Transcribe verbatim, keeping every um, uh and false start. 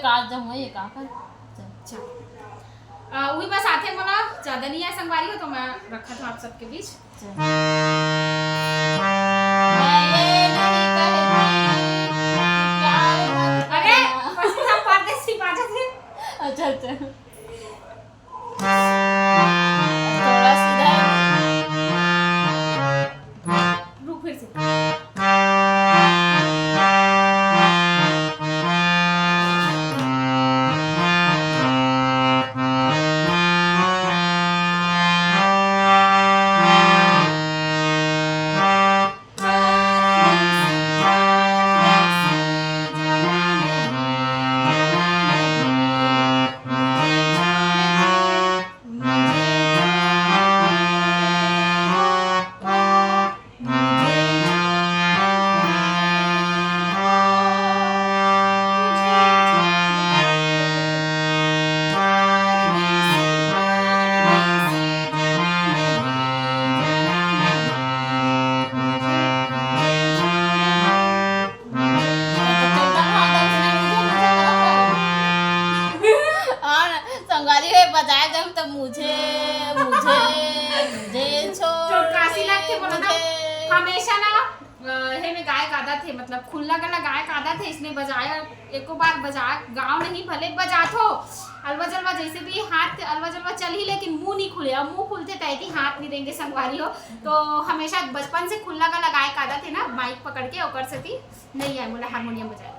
चार जम हुआ ये का कर। चल। अच्छा। आ, वही बस आथे मोला, ज्यादा नहीं है संगवारी हो, तो मैं रखत हूँ आप सबके बीच। चल। अरे, बस हम परदेसी बाजा थे। अच्छा, अच्छा। थोड़ा सीधा। रुक, फिर से। और संगवारी हो बजाए जब तो मुझे, मुझे, मुझे छोड़ तो काशी लगथे बोला ना, मुझे। हमेशा ना, अ, हे में गाय गादा थे, मतलब खुल्ला गला गाय गादा थे, इसने बजाया एको बार बजा, गाँव नहीं भले बजाथो, अलवा जलवा जैसे भी हाथ अलवा जलवा चल ही, लेकिन मुंह नहीं खुले, और मुंह खुलथे तैती हाथ नहीं देंगे संगवारी हो। तो हमेशा बचपन से खुल्ला गला गाय गादा थे ना, माइक पकड़ के, ओकर सेती नहीं आए मोला हारमोनियम बजाए।